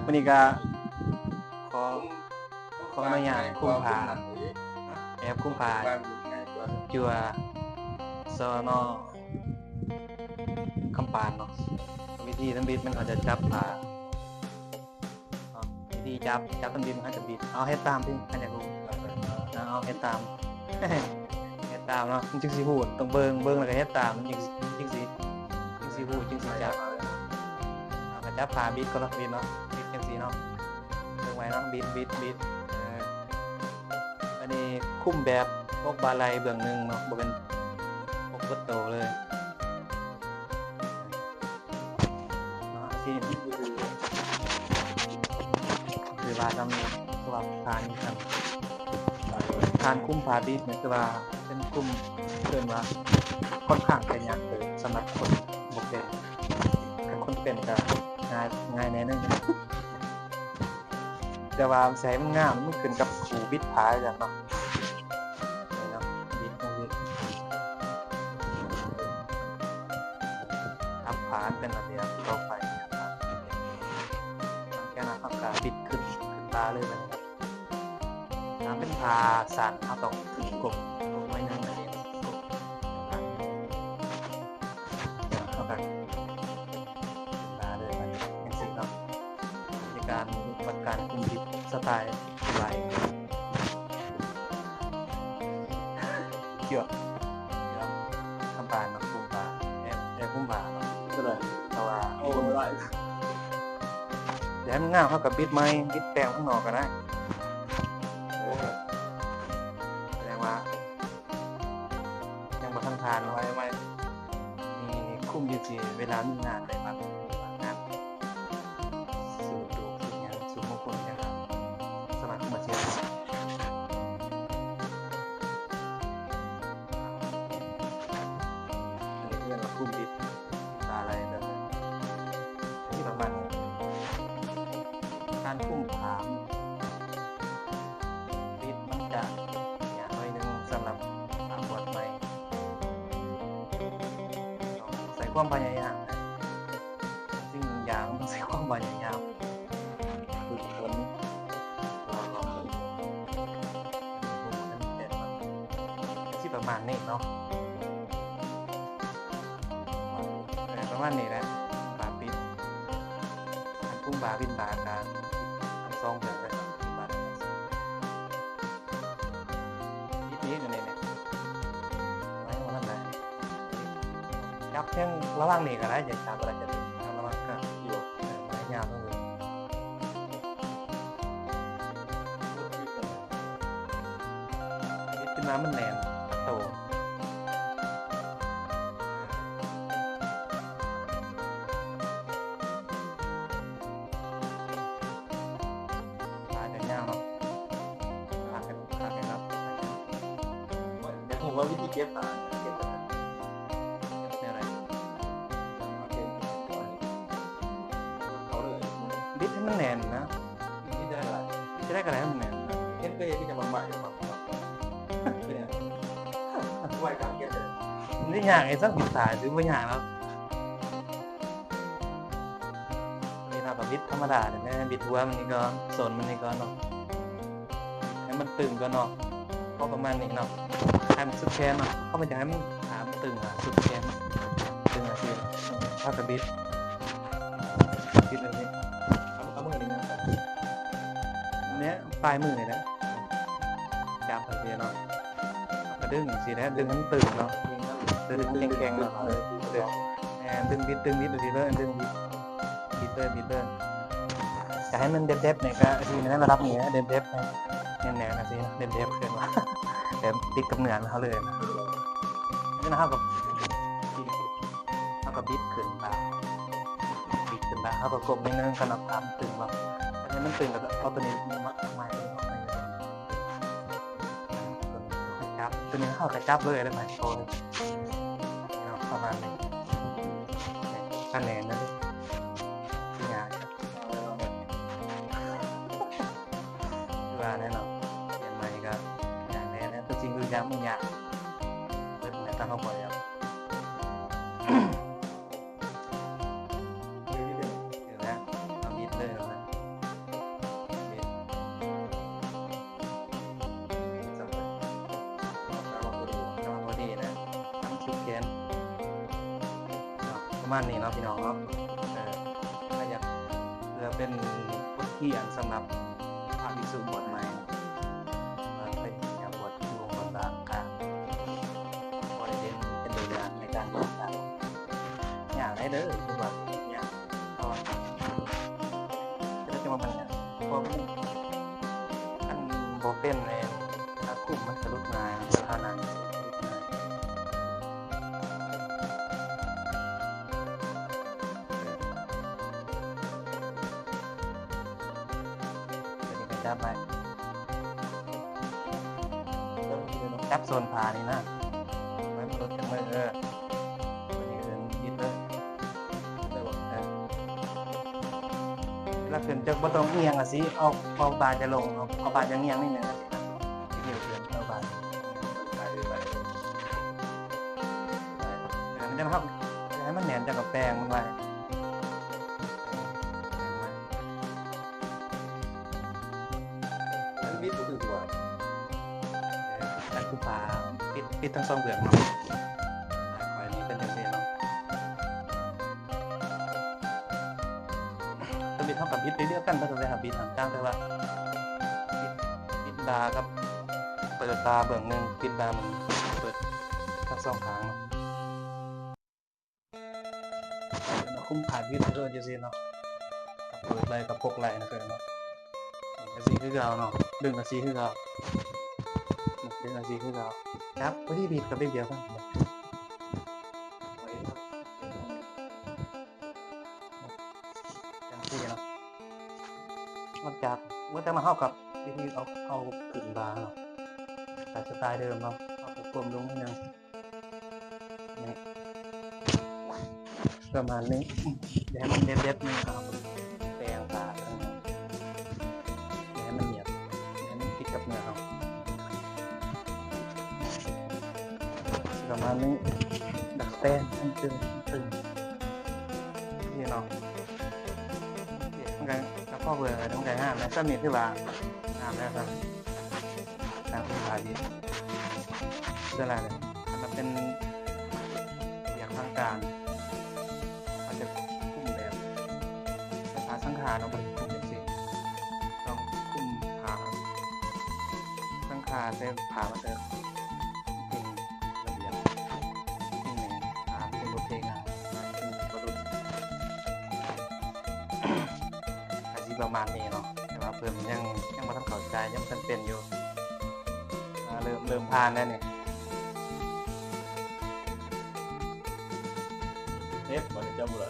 ມື້ນີ້ກໍຂໍ ຂໍອະນຸຍາດຄຸມຜ້າ ແອບຄຸມຜ້າ ຈົວ ສນ ຄຳປານເນາະ. ວິທີທຳອິດມັນ ເຮົາຈະຈັບຜ້າ ເນາະ ວິທີຈັບ ຈັບທຳອິດ ເຮົາຈະບິດ ເອົາເຮັດຕາມຕິ ຄັນຢາກຮູ້ ເອົາເຮັດຕາມ ເຮັດຕາມເນາະ ມັນຈຶ່ງຊິຮູ້ ຕ້ອງເບິ່ງ ເບິ່ງແລ້ວກໍເຮັດຕາມ ມັນຈຶ່ງ ຈຶ່ງຊິ ຈຶ່ງຊິຮູ້ ຈຶ່ງຊິຈັບ. ເຮົາກໍຈັບຜ້າບິດກ່ອນເນາະ ບິດເນາະ ບິດຈັ່ງຊີ້ເນາະ ເບິ່ງໄວ້ເນາະ ບິດ ບິດ ບິດ ເອີ ອັນນີ້ຄຸມແບບອົກບ່າໄຫຼ່ເບື້ອງໜຶ່ງເນາະ ບໍ່ແມ່ນອົກເບິດໂຕເລີຍເນາະ. ທີ່ ຄືວ່າທຳ ຄືວ່າຜ່ານ ຜ່ານຄຸມຜ້າບິດນີ້ ຄືວ່າເປັນຄຸມ ເອີ້ນວ່າຄ່ອນຂ້າງຈະຍາກເຕີບສຳລັບຄົນບໍ່ເປັນ. ຄັນຄົນເປັນກໍງ່າຍ ງ່າຍແດ່ໜຶ່ງ. ແຕ່ວ່າຊິໃຫ້ມັນງາມ ມັນຂຶ້ນກັບຜູ້ບິດຜ້າຄືກັນເນາະ. ນີ້ເນາະ ບິດ ທຳຜ້າເປັນລະບຽບຕໍ່ໄປ. ຫຼັງຈາກນັ້ນເຮົາກໍບິດຂຶ້ນ ຂຶ້ນບ່າເລີຍບັດນີ້. ຖ້າເປັນຜ້າສັ້ນ ເຮົາຕ້ອງກົ້ມ ກົ້ມໜ້ອຍໜຶ່ງ ແລ້ວກໍກົ້ມ ເຮົາກໍຂຶ້ນບ່າເລີຍບັດນີ້ ຈັ່ງຊີ້ເນາະ. ໃນການ ປະການຄຸມບິດສະໄຕລ໌ສະບາຍ ເກືອບ ເກືອບທຳການເນາະ ຄຸມບ່າ ແອບ ແອບຄຸມບ່າເນາະ ເທົ່າໃດ ເພາະວ່າ ໂອ້ ຫຼາຍ ແຕ່ໃຫ້ມັນງາມ ເຮົາກໍບິດໃໝ່ ບິດແປງຂ້າງນອກກໍໄດ້. ສະແດງວ່າ ຍັງບໍ່ທັນຜ່ານເນາະ ໄວ້ ໄວ້ ນີ້ ນີ້ຄຸມຢູ່ທີ່ເວລາມີງານໄດ້ ບາງງານສູດດູກສູດຫຍັງສູດມົງຄຸນຫຍັງ ສາມາດຄຸມມາເຮັດ ອັນນີ້ເອີ້ນວ່າຄຸມບິດ ຕາໄຫຼແບບນີ້ ປະມານນີ້. ການຄຸມຜ້າບິດມັນຈະຍາກໜ້ອຍໜຶ່ງສຳລັບຜູ້ບວດໃໝ່ ຕ້ອງໃຊ້ຄວາມພະຍາຍາມ ສິ່ງຢ່າງມັນໃຊ້ຄວາມພະຍາຍາມ ຝຶກຝົນ ລອງເບິ່ງ ຊິປະມານນີ້ເນາະ ເອີ ປະມານນີ້ແຫຼະ ບ່າປິດ ອັນກຸມບ່າປິ່ນບ່າກະທັງສອງເທື່ອເລີຍ ອີກ ອີກ ອັນນີ້ນີ້ ໄວ້ບໍ່ທັນໄດ້ ຈັບແທງລະຫວ່າງນີ້ກໍໄດ້ ຈະຈັບກໍໄດ້ ຈັບລະຫວ່າງການຢູ່ ເອີ ໄວ້ຍາວເລີຍ ເຮັດຂຶ້ນມາມັນແໜ້ນກັບໂຕ ຂາກໍຍາວເນາະ ຂາກໍ ຂາກໍຍາວ ຢາກຮູ້ວ່າວິທີເກັບຂາ ເກັບແນວໃດ? ບິດໃຫ້ມັນແໜ້ນນະ ບິດຈັ່ງໃດກໍໄດ້ໃຫ້ມັນແໜ້ນ ເຫັນເຄີຍເຮັດຄືຫຍັງບາງໆ ເປັນຫຍັງ ໄວການເກັບເລີຍ ມັນຊິຍາກອີ່ສັງ ບິດຂາ ຄືບໍ່ຍາກດອກ. ນີ້ເຮົາກໍບິດທຳມະດານີ້ແຫຼະ ບິດຫົວມັນນີ້ກ່ອນ ສົ້ນມັນນີ້ກ່ອນເນາະ ໃຫ້ມັນຕຶງກ່ອນເນາະ ພໍປະມານນີ້ເນາະ ໃຫ້ມັນສຸດແຂນເນາະ ເຮົາບໍ່ຢາກໃຫ້ມັນ ຂາມັນຕຶງ ສຸດແຂນ ຕຶງຈັ່ງຊີ້ ເຮົາກໍບິດ ບິດແບບນີ້ ເອົາ ເອົາມືນີ້ນະ ແນະ ປາຍມືນີ້ແຫຼະ ຈັບຈັ່ງຊີ້ເນາະ ກະດຶງຈັ່ງຊີ້ແຫຼະ ດຶງໃຫ້ມັນຕຶງເນາະ ດຶງໃຫ້ມັນແຂງໆເນາະ ເອີ ດຶງ ແມ່ນ ດຶງບິດ ດຶງບິດຈັ່ງຊີ້ເລີຍ ດຶງບິດ ບິດເລີຍ ບິດເລີຍ ຈະໃຫ້ມັນແດບໆນີ້ກະຊິໃນລະດັບນີ້ແຫຼະ ແດບໆ ແໜ້ນໆຈັ່ງຊີ້ ແດບໆ ເອີ້ນວ່າ ແບບຕິດກັບເນື້ອເຮົາເລີຍ ແລ້ວເຮົາກໍ ເຮົາກໍບິດຂຶ້ນມາ ບິດຂຶ້ນມາ ເຮົາກໍກົ້ມໜ້ອຍໜຶ່ງ ຄັນວ່າຂາມັນຕຶງເນາະ ຄັນໃຫ້ມັນຕຶງກໍເອົາໂຕນີ້ມາ ມາ ຈັບ ໂຕນີ້ເຮົາກໍຈັບເລີຍໄດ້ໄໝ ໂອ້ຍ ເນາະ ປະມານນີ້ ຄັນແໜ້ນນະ ຍາກ ຄືວ່າແຫຼະເນາະ ປ່ຽນໃໝ່ກໍຍາກແດ່ ແຕ່ສິ່ງອື່ນຢາກມັນຍາກເບິດແຫຼະ ຕາມເຮົາບໍ່ແລ້ວ ຖືກແລ້ວ ເອົາບິດ ປະມານນີ້ເນາະພີ່ນ້ອງເນາະ. ເອີ ກໍຢາກ ເພື່ອເປັນບົດຮຽນສຳລັບພະພິກສຸບວດໃໝ່ ເອີ ເປັນ ຢາກບວດຢູ່ວັດບາງກະ ບໍ່ໄດ້ເປັນ ເປັນຕົວຢ່າງໃນການບວດ ຍາກຫຼາຍເດີ ຄືວ່າຍາກ ເພາະວ່າ ແຕ່ວ່າມັນຍາກ ເພາະວ່າມັນ ຄັນບໍ່ເປັນແລ້ວ ຖ້າຄຸມມັນສະຫຼຸບງ່າຍ ເວລານັ້ນ ຕົວນີ້ກໍຈັບໄວ້ ຈັບໂຊນຜານີ້ນະ ໄວ້ມັນຫຼຸດຈາກມື ເອີ ຕົວນີ້ກໍເອີ້ນບິດເດີ ເວລາຂຶ້ນຈະບໍ່ຕ້ອງອຽງອະຊິ ເອົາ ເອົາບ່າຈະລົງ ເອົາ ເອົາບ່າຈະງຽງນິດໜຶ່ງ ຊິເອົາຂຶ້ນ ເອົາບ່າ ເອີ ມັນຈະ ໃຫ້ມັນແໜ້ນ ເຈົ້າກໍແປງມັນໄວ້ ມັນບິດບໍ່ຖືກຕົວ ເອີ ຕັດຄືຝາ ປິດ ປິດທັງສອງເບື້ອງເນາະ ຂ້ອຍນີ້ເປັນຈັ່ງຊີ້ເນາະ. ທຳອິດເຮົາກໍບິດໄປດຽວກັນ ເຮົາກໍໄດ້ຫາບິດຫາກາງ ແຕ່ວ່າປິດ ປິດບ່າກັບເປີດບ່າເບື້ອງໜຶ່ງ ປິດບ່າເບິ່ງ ເປີດທັງສອງຂ້າງເນາະ. ເຮົາຄຸມຂາດວິດເດີ ຈັ່ງຊີ້ເນາະ ເປີດໄລ່ກັບປົກໄລ່ນະເກີເນາະ ຈັ່ງຊີ້ຄືເກົ່າເນາະ ດຶງຈັ່ງຊີ້ຄືເກົ່າ ດຶງຈັ່ງຊີ້ຄືເກົ່າ ຈັບພໍດີ ບິດກັບບິດດຽວກັນ ຈັ່ງຊີ້ເນາະ. ຫຼັງຈາກ ຫຼັງຈາກນັ້ນເຮົາກໍວິທີເອົາ ເອົາຂຶ້ນບ່າເນາະ ຕາມສະໄຕເດີມເນາະ ເຮົາກໍກົ້ມລົງໜ້ອຍໜຶ່ງ ນີ້ ປະມານນີ້ ຢ່າໃຫ້ມັນເດັດໆ ນີ້ເຮົາແປງຂາ ຢ່າໃຫ້ມັນໜຽບ ຢ່າໃຫ້ມັນຕິດກັບເນື້ອເຮົາ ປະມານນີ້ ດັດແປງໃຫ້ມັນຕຶງ ຕຶງ ນີ້ເນາະ ມັນກໍ ກໍພໍເບິ່ງ ມັນກໍງາມແລ້ວ ສ່ຳນີ້ຖືວ່າງາມແລ້ວ ການຄຸມຜ້າດິບ ສ່ວນຫຼາຍແລ້ວ ຄັນວ່າເປັນວຽກທາງການ ເຮົາຈະຄຸມແບບພາສາສັງຂາເນາະ ບໍ່ໄດ້ຄຸມຈັ່ງຊີ້ ຕ້ອງຄຸມຜ້າສັງຂາ ໃສ່ຜ້າມັນຈະເປັນລະບຽບ ເປັນແໜ້ນ ຜ້າມັນຈະບໍ່ເພງ່າຍ ຜ້າມັນຈະບໍ່ຫຼຸດ ກໍຊິປະມານນີ້ເນາະ ແຕ່ວ່າເພິ່ນຍັງ ຍັງບໍ່ທັນເຂົ້າໃຈ ຍັງບໍ່ທັນເປັນຢູ່ ອ່າ ເລີ່ມ ເລີ່ມຜ່ານແລ້ວນີ້ ເຮັດບໍ່ໄດ້ຈັບບໍ່ໄດ້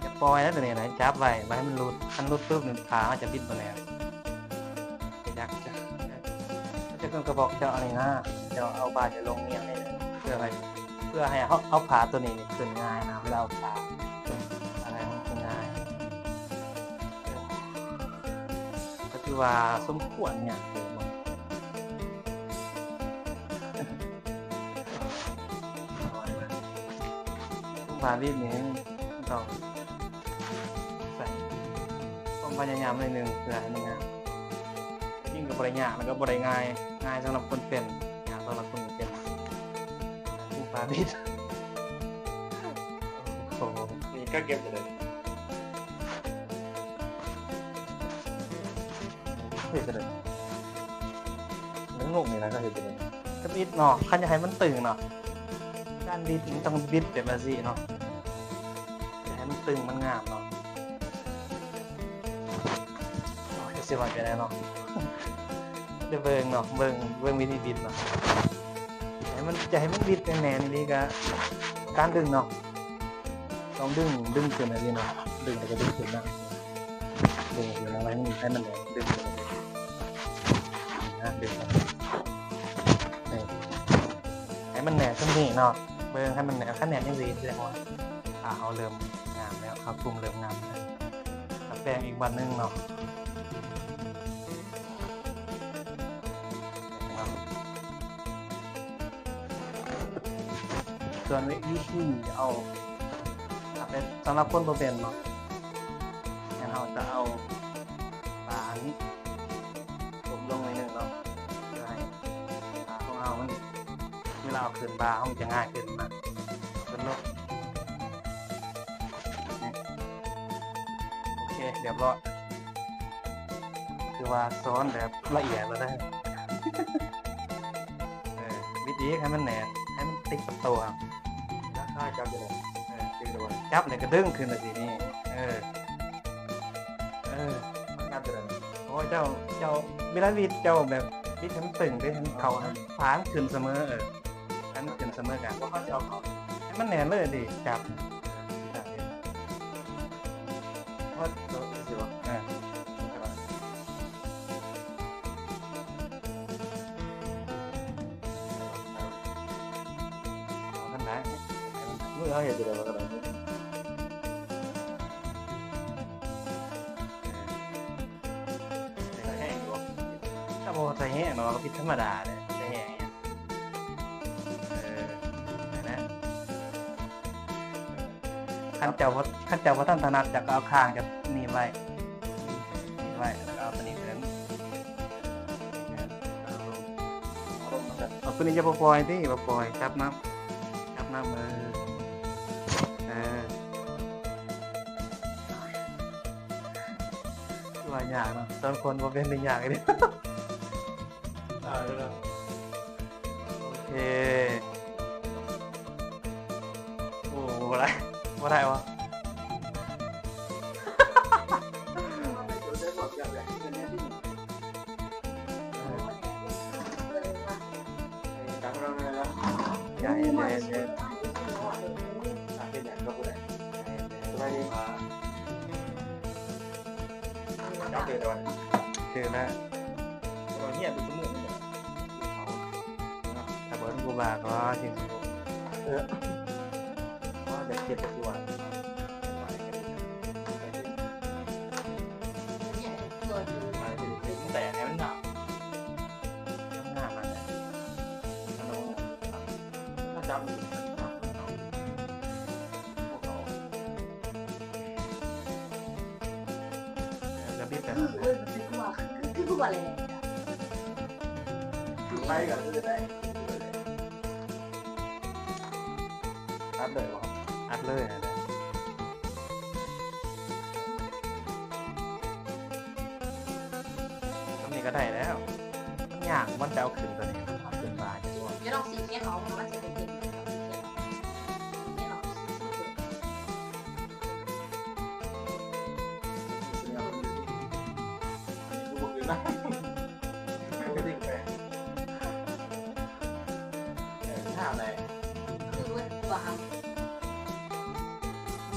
ຈະປ່ອຍແລ້ວຕົວນີ້ນະ ຈັບໄວ້ ບໍ່ໃຫ້ມັນຫຼຸດ ຄັນຫຼຸດປຶບນີ້ ຂາເຮົາຈະບິດບໍ່ແລ້ວ ຈະຢາກ ຈະ ຈະເຄື່ອງກະບອກເຈາະອັນນີ້ນະ ເຈົ້າເອົາບ່າຈະລົງງຽງນີ້ ເພື່ອໃຫ້ ເພື່ອໃຫ້ເຮົາເອົາຜ້າຕົວນີ້ນີ້ຂຶ້ນງ່າຍນະ ເວລາເອົາຜ້າ ອາ ໃຫ້ມັນຂຶ້ນງ່າຍ ກໍຖືວ່າສົມຄວນຍາກເຕີບເນາະ ຜ້າລີດນີ້ຕ້ອງໃສ່ຄວາມພະຍາຍາມໜ້ອຍໜຶ່ງ ເພື່ອໃຫ້ມັນງາມ ຈິງກໍບໍ່ໄດ້ຍາກ ແລ້ວກໍບໍ່ໄດ້ງ່າຍ ງ່າຍສຳລັບຄົນເປັນ ຍາກສຳລັບຄົນບໍ່ເປັນ ຜູ້ຜາລິດ ໂອ້ໂຫ ນີ້ກະເກັບໄດ້ ເຮັດຈັ່ງໃດ ມັນງົງນີ້ນະ ເຂົາເຮັດຈັ່ງໃດ ທຳອິດເນາະ ຄັນຢາກໃຫ້ມັນຕຶງເນາະ ການບິດມັນຕ້ອງບິດແບບວ່າຊີ້ເນາະ ຢາກໃຫ້ມັນຕຶງມັນງາມເນາະ ໂອ້ຍ ຊິວ່າຈັ່ງໃດເນາະ ໄດ້ເບິ່ງເນາະ ເບິ່ງ ເບິ່ງວິທີບິດເນາະ ໃຫ້ມັນ ຈະໃຫ້ມັນບິດແໜ້ນໆ ອີ່ຫຼີກະ ການດຶງເນາະ ຕ້ອງດຶງ ດຶງຂຶ້ນຈັ່ງຊີ້ເນາະ ດຶງແລ້ວກະດຶງຂຶ້ນນະ ດຶງຂຶ້ນນະ ໃຫ້ມັນ ໃຫ້ມັນແໜ້ນ ດຶງຂຶ້ນນະ ດຶງ ໃຫ້ມັນແໜ້ນສ່ຳນີ້ເນາະ ເບິ່ງໃຫ້ມັນແໜ້ນ ຄັນແໜ້ນຈັ່ງຊີ້ ແສດງວ່າ ອ່າ ເຮົາເລີ່ມງາມແລ້ວ ເຮົາກຸ່ມເລີ່ມງາມແລ້ວ ແລ້ວແປງອີກບາດໜຶ່ງເນາະ. ສ່ວນວິທີເອົາ ຖ້າເປັນສຳລັບຄົນບໍ່ເປັນເນາະ ແມ່ນເຮົາຈະເອົາບ່ານີ້ກົ້ມລົງໜ້ອຍໜຶ່ງເນາະ ເພື່ອໃຫ້ບ່າຂອງເຮົາມັນ ເວລາເອົາຂຶ້ນບ່າເຮົາມັນຈະງ່າຍຂຶ້ນນະ ເອົາຂຶ້ນລົງ ຮຽບຮ້ອຍ ຄືວ່າສອນແບບລະອຽດແລ້ວເດີ. ເອີ ບິດອີກໃຫ້ມັນແໜ້ນ ໃຫ້ມັນຕິດກັບໂຕ. ຈັບແລ້ວກໍດຶງຂຶ້ນແບບນີ້. ເອີ ເອີ ຈັບແລ້ວກໍດຶງຂຶ້ນແບບນີ້. ເອີ ເອີ ມັນກັດຢູ່ແລ້ວ. ໂອ້ ເຈົ້າ ເຈົ້າ ເວລາບິດເຈົ້າແບບບິດໃຫ້ມັນຕຶງເດ້ ໃຫ້ມັນເຂົ້າ ໃຫ້ມັນຂຶ້ນສະເໝີ. ເອີ ໃຫ້ມັນຂຶ້ນສະເໝີກັນ ບໍ່ ເຮົາຊິເອົາເຂົ້າໃຫ້ມັນແໜ້ນເລີຍເດ້ ຈັບ ຈັບເອງ. ເພາະໂຕຊິວ່າ ເອີ ເອົາທາງໃດ ມືເຮົາເຮັດຢູ່ໃດມັນກໍໄດ້. ໃສ່ແຮງຢູ່ບໍ່? ຖ້າບໍ່ໃສ່ແຮງເນາະ ກໍຜິດທຳມະດາເດ້ ໃສ່ແຮງ. ເອີ ນັ້ນແຫຼະ. ຄັນເຈົ້າບໍ່ ຄັນເຈົ້າບໍ່ທັນຖະໜັດ ເຈົ້າກໍເອົາຄາງເຈົ້າໜີບໄວ້ ໜີບໄວ້ ແລ້ວກໍເອົາຕົວນີ້ຂຶ້ນ. ເອົາຕົວນີ້ຢ່າບໍ່ປ່ອຍຕິ ບໍ່ປ່ອຍ ຈັບນຳ ຈັບນຳ. ເອີ ເອີ ຄືວ່າຍາກເນາະ ສອນຄົນບໍ່ເປັນນີ້ຍາກອີ່ຫຼີ. ໂອເຄ. ໂອ້ ບໍ່ໄດ້ ບໍ່ໄດ້ຫວາ. ຈັບເລີຍແຕ່ວ່າ ຖືແລ້ວ ເຮົາເຮີຍໄປຊຸມື້ນີ້ແຫຼະ ເຂົາ ຖ້າເບິ່ງຜູ້ບ່າວກໍຊິ ເອີ ເຂົາຈະເກັບຕົວ ແຕ່ໃຫ້ມັນງາມ ງາມໆ ນັ້ນແຫຼະ ຖ້າຈັບ ແລ້ວກໍບິດໄປ ຄື ຄື ຄືວ່າແຫຼະ ໄປກໍຄືໄດ້ ອັດເລີຍບໍ່? ອັດເລີຍຫັ້ນແຫຼະ ສ່ຳນີ້ກໍໄດ້ແລ້ວ. ມັນຍາກ ມັນຈະເອົາຂຶ້ນຕົວນີ້ ເອົາຂຶ້ນມາຈະ ຈະລອງສີຂຽນອອກ ມັນຈະເປັນ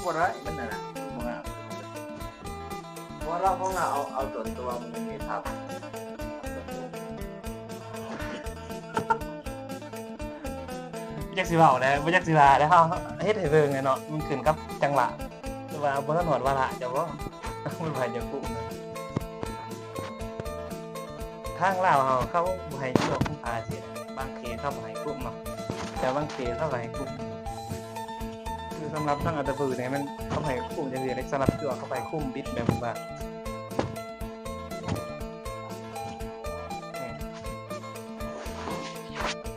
ບໍ່ໄດ້ ມັນນັ້ນນະ ບໍ່ງາມ. ເພາະວ່າລາວຂອງລາວເອົາ ເອົາຕົນຕົວມັນມີພາບ ບໍ່ຈັກຊິເວົ້າແລ້ວ ບໍ່ຈັກຊິວ່າແລ້ວ ເຮົາເຮັດໃຫ້ເບິ່ງແຫຼະເນາະ ມັນຂຶ້ນກັບຈັງຫວະ ແຕ່ວ່າບໍ່ທັນຮອດວາລະເຈົ້າບໍ່ ມັນໃຜຈະກຸ້ມ. ທາງລາວເຮົາເຂົາບໍ່ໃຫ້ຕົວະກຸ້ມພາຊິ ບາງເຂດເຂົາບໍ່ໃຫ້ກຸ້ມເນາະ ແຕ່ບາງເຂດເຂົາກໍໃຫ້ກຸ້ມ. ຄືສຳລັບທາງອັດຕະປືນີ້ ມັນເຂົາໃຫ້ກຸ້ມຈັ່ງຊີ້ເດ້ ສຳລັບຕົວະເຂົາໃຫ້ກຸ້ມບິດແບບວ່າ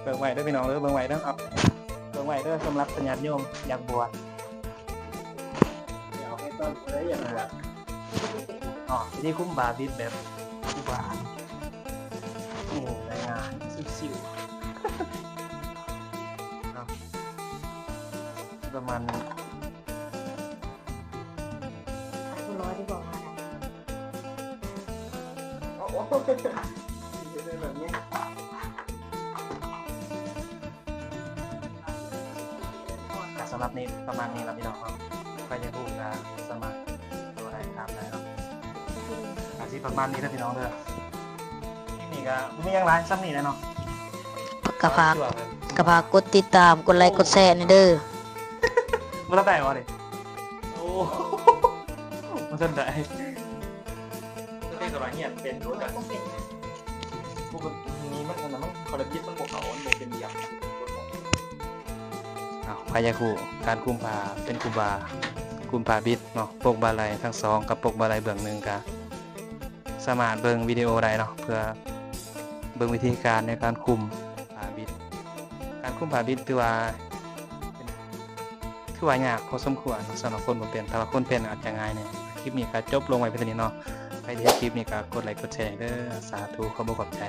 ເບິ່ງໄວ້ເດີພີ່ນ້ອງເດີ ເບິ່ງໄວ້ເດີ ເອົາ ເບິ່ງໄວ້ເດີ ສຳລັບຍາດໂຍມຢາກບວດ ເອົາໃຫ້ຕອນຜູ້ໃດຢາກບວດ ອໍ ວິທີຄຸມບາບິດແບບຄູບາ ໂອ້ ງ່າຍໆ ຊິວໆ ເນາະ ປະມານນີ້ ບໍ່ລອຍທີ່ບອກມານະ ໂອ້ໂຫ ເຮັດໄດ້ແບບນີ້. ກໍສຳລັບນີ້ປະມານນີ້ລະພີ່ນ້ອງເນາະ ໃຜຢາກຮູ້ກໍສາມາດໂທໄດ້ຖາມໄດ້ເນາະ ກໍຊິປະມານນີ້ເດີພີ່ນ້ອງເດີ ຄລິບນີ້ກໍບໍ່ມີຫຍັງຫຼາຍ ສ່ຳນີ້ແຫຼະເນາະ ກໍຝາກ ກໍຝາກກົດຕິດຕາມ ກົດໄລ ກົດແຊແດ່ເດີ ບໍ່ທັນໄດ້ບໍ່ນີ້ ໂອ້ ບໍ່ທັນໄດ້ ແຕ່ກໍວ່າຮຽນເປັນຢູ່ ບໍ່ເປັນ ນີ້ມັນອັນນັ້ນ ມັນ ເຂົາລະບິດມັນບໍ່ເຂົ້າ ມັນບໍ່ເປັນລຽບ. ອ້າວ ໃຜຢາກຮູ້ການຄຸມຜ້າເປັນຄູບາ ຄຸມຜ້າບິດເນາະ ປົກບ່າໄຫຼ່ທັງສອງກັບປົກບ່າໄຫຼ່ເບື້ອງໜຶ່ງ ກະສາມາດເບິ່ງວິດີໂອໄດ້ເນາະ ເພື່ອເບິ່ງວິທີການໃນການຄຸມຜ້າບິດ. ການຄຸມຜ້າບິດຖືວ່າເປັນ ຖືວ່າຍາກພໍສົມຄວນເນາະ ສຳລັບຄົນບໍ່ເປັນ ແຕ່ວ່າຄົນເປັນອາດຈະງ່າຍແດ່. ໂອເຄ ຄລິບນີ້ກໍຈົບລົງໄວ້ພຽງເທົ່ານີ້ເນາະ. ໃຜທີ່ເຫັນຄລິບນີ້ກໍກົດໄລກົດແຊໃຫ້ເດີ. ສາທຸ ຂອບອົກຂອບໃຈ.